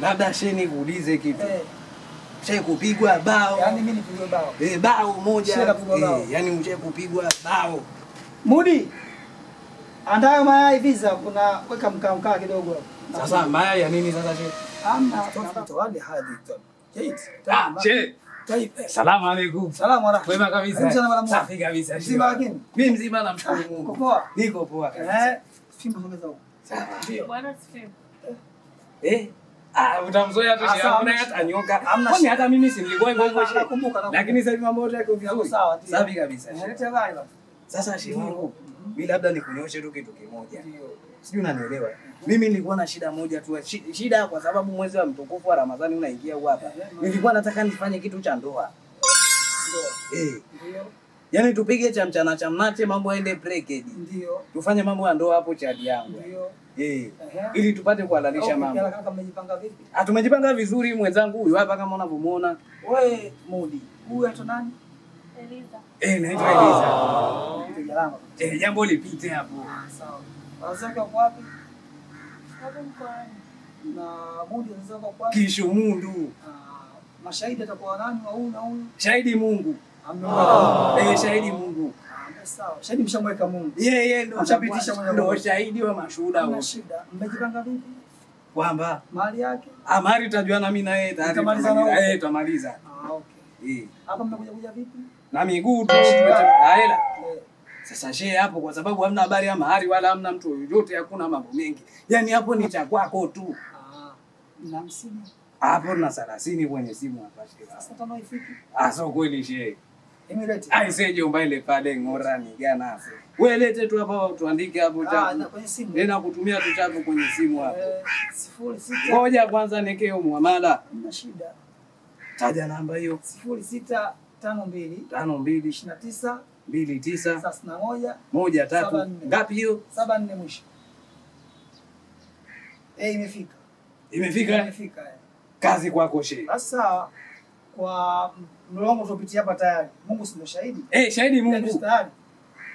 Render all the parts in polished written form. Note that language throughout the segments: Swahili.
Labda shehe nikuulize kitu. Eh, Shehe kupigwa bao. yaani mimi nipigwe bao. Eh, bao moja. Shehe kapigwa bao. Eh, yaani ushae kupigwa bao. Mudi, andayo mayai visa, kuna weka mkaa mkaa kidogo hapo. Sasa mayai ya nini sasa shehe? Hamna. متولي هذه جيد. Ah, shehe. طيب. Salamu alaikum. Salamu alaikum. Kwema kabisa. Karibu sana mara moja. Safi kabisa. Mzima lakini? Mimi mzima namshukuru Mungu. Uko poa? Niko poa kabisa. Eh, fimbo sogeza huko. Sawa. Ndio. Bwana asifiwe. Eh? Ah, utamzoea tu Ah, shehe. sawa, Hakuna hamna hata nyoka. Hamna Kwani shida. hata mimi si nilikuwa hivyo hivyo shehe. Nakumbuka, nakumbuka. Lakini sasa hivi mambo yote yako vizuri. Yako sawa, ndio. Safi kabisa. Shehe. Leta habari basi. Sasa shehe wangu, mimi labda nikunyoshe tu kitu kimoja. Ndio. Sijui unanielewa. Mimi nilikuwa na shida moja tu, shida kwa sababu mwezi wa mtukufu wa Ramadhani unaingia huu hapa. Nilikuwa nataka nifanye kitu cha ndoa. Ndio. Eh, Ndio. yaani tupige cha mchana cha mnate, mambo yaende breaked. Ndio. Tufanye mambo ya ndoa hapo chadi yangu. Ndio. Eh, Ehe. ili tupate kuhalalisha Okay, mambo. kila kama mmejipanga vipi? Ah, tumejipanga vizuri mwenzangu huyu hapa kama unavyomuona. Wewe Mudi, huyu anaitwa nani? Eliza. Eh, naitwa Eliza. Kitu gharama. Eh, jambo lipite hapo. Sawa. Wazazi wake wako wapi? Wapo mkoani. Na Mudi wazazi wake wako wapi? Kishumundu. Ah, mashahidi atakuwa nani wa huyu na huyu? Shahidi Mungu. Amemweka. Eh, shahidi Mungu. Ah, sawa. Shahidi mshamweka Mungu. Yeye ndo Mshapitisha mwenyewe. ndo shahidi wa mashuhuda Hamna wote. shida. Mmejipanga vipi? Kwamba Mali yake? amari tutajuana mimi na yeye tayari. Mtamaliza na tutamaliza. huko? Eh, tutamaliza. Ah, okay. Eh. Hapa mmekuja kuja vipi? Na miguu tu tumetembea hela. Eh, Sasa shehe hapo kwa sababu hamna habari ya mahari wala hamna mtu yoyote, hakuna mambo mengi. Yaani hapo ni cha kwako tu. ah, na 50. Hapo na 30 kwenye simu hapa shehe. Sasa tano ifiki. Ah, so kweli shehe. Emirate. Ai seje umbaile pale ngora ni gana ase. Wewe lete tu hapa tuandike hapo Ah, na chapu. kwenye simu. Nenda kutumia tu chapu kwenye simu hapo. Eh, 06. Ngoja kwanza nikeo muamala. Hamna shida. Taja namba hiyo. 0652 52 29 29 31 1 3 74. ngapi hiyo? 74 mwisho. Eh, imefika. Imefika? Imefika. Eh. Kazi kwako shehe. Basi sawa. Kwa mlolongo tulipitia hapa tayari. Mungu si ndio shahidi? Eh, shahidi Mungu Mungu. tayari.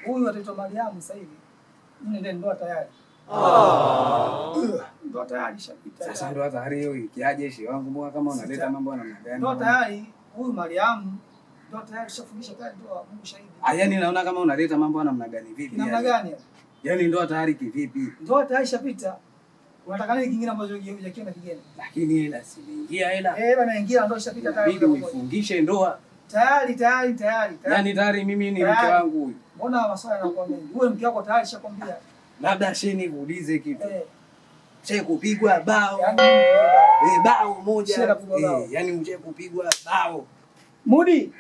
Huyu ataitwa Mariamu sasa hivi. Mimi ndio ndoa tayari. Ndoa tayari shapita. Sasa ndoa tayari hiyo ikiaje shehe wangu, mbona kama unaleta Sita. mambo ya namna gani? Ndoa tayari, huyu Mariamu ndoa tayari tushafundisha tayari ndoa, Mungu shahidi. Ah, yaani naona kama unaleta mambo ya namna gani vipi? Namna Yaani? gani? Yaani ndoa tayari kivipi? Ndoa tayari shapita. Unataka nini kingine ambacho hujakiona kigeni? Lakini hela si hela. Eh, bana ingia ndoa shapita tayari. Inabidi uifungishe ndoa. Tayari tayari tayari. Tayari. Yaani tayari mimi ni mke Tayari. wangu huyu. Mbona maswali yanakuwa mengi? Wewe mke wako tayari shakwambia. Labda shehe nikuulize kitu. Eh, Shehe kupigwa bao. yaani Eh, bao moja. Shehe kapigwa bao. Eh, yaani ushae kupigwa bao. Mudi,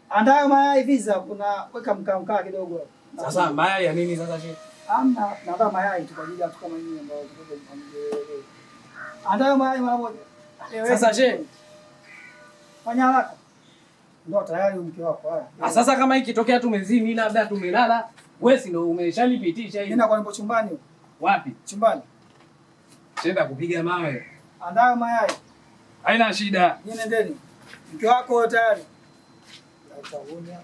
andayo mayai visa, kuna weka mkaa mkaa kidogo hapo. Sasa mayai ya nini sasa shehe? Hamna, naandaa mayai tu kwa ajili ya watu kama nyinyi ambao kidogo hamjielewi. Andayo mayai mara moja. Eh, Sasa wewe- shehe. Fanya haraka. Ndio tayari huyu mke wako haya. Ah, sasa kama ikitokea tumezini labda tumelala, wewe si ndio umeshalipitisha Mimi hiyo. nakuwa nipo chumbani. Wapi? Chumbani. Shenda kupiga mawe. Andayo mayai. Haina shida. Nyinyi nendeni. Mke wako tayari. Utaona.